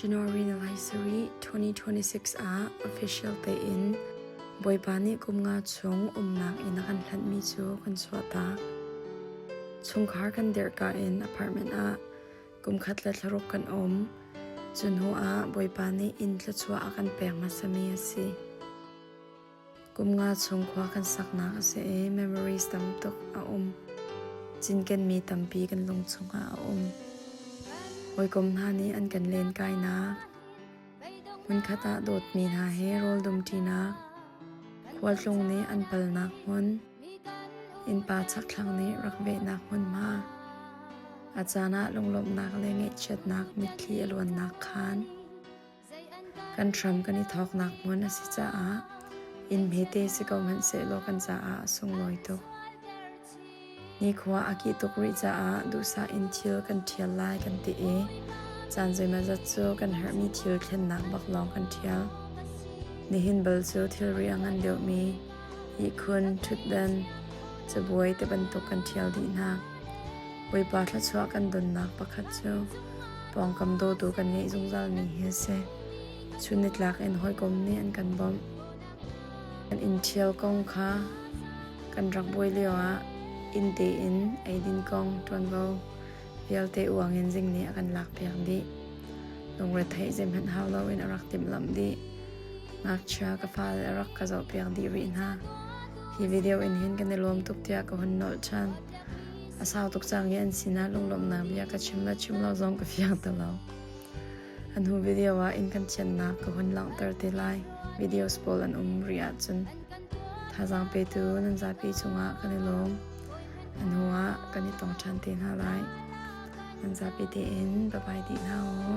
January ni lai sarih 2026 ah official tein Bawipa nih kum nga chung umnak inn a kan hlanhmi cu kan chuahtak. Chungkhar kan dirhka in apartment ah kum khat le thlaruk kan um. Cu hnu ah Bawipa nih inn thluachuah a kan pek hmasami a si. Kum nga chung khua kan saknak a si i memories tam tuk a um. Cinkenmi tampi kan lung chungah a um. Hawikom hna nih an kan lenkainak, hmunkhat ah dawtmi hna he rawl dumṭinak, khualtlung nih an palnak hmun, innpa chakthlang nih rak vehnak hmunhma, a caan ah lunglawmhnak le ngaihchiatnak mitthli a luannak khaan. Kan hram kan i thawknak hmun a si caah inn hmete si ko hmanhsehlaw kan caah a sunglawi tuk. Nikhua a kih tuk rih caah duhsah in thil kan ṭhial lai kan ti i caan zeimawzat cu kan herhmi thil thlennak bak lawng kan ṭhial. Nihin bal cu thilri a ngan deuhmi ihkhun, ṭhutdan, cabuai ti bantuk kan ṭhial dih hna. Bawipa thluachuah kan donnak pakhat cu pawngkam dawtu kan ngeih zungzalmi hi a si. Chun nitlak in hawikom nih an kan bawmh. Kan inn ṭhial kong kha kan rak buai lioah inn tein eidin kong ṭuanvo vialte uang in zing nih a kan lakpiak dih. Lungretheih zeihmanh hau loin a rak timhlamh dih. Ngakchia ka fale a rak ka zohpiak dih rih hna. Hi video in hin kan i lawm tuk tiah ka hun nolh ṭhan. A sau tuk cang i an sinah lunglawmhnak bia ka chim le chim lo zong ka fiang ti lo. A hnu video ah inn kan thiannak ka hun langhter te lai. Videos pawl an um rih ahcun thazaang petu nan zapi cungah kan i lawm. A hnu ah kan i tong ṭhan te hna lai. Nan zapi tein bye bye dih hna u.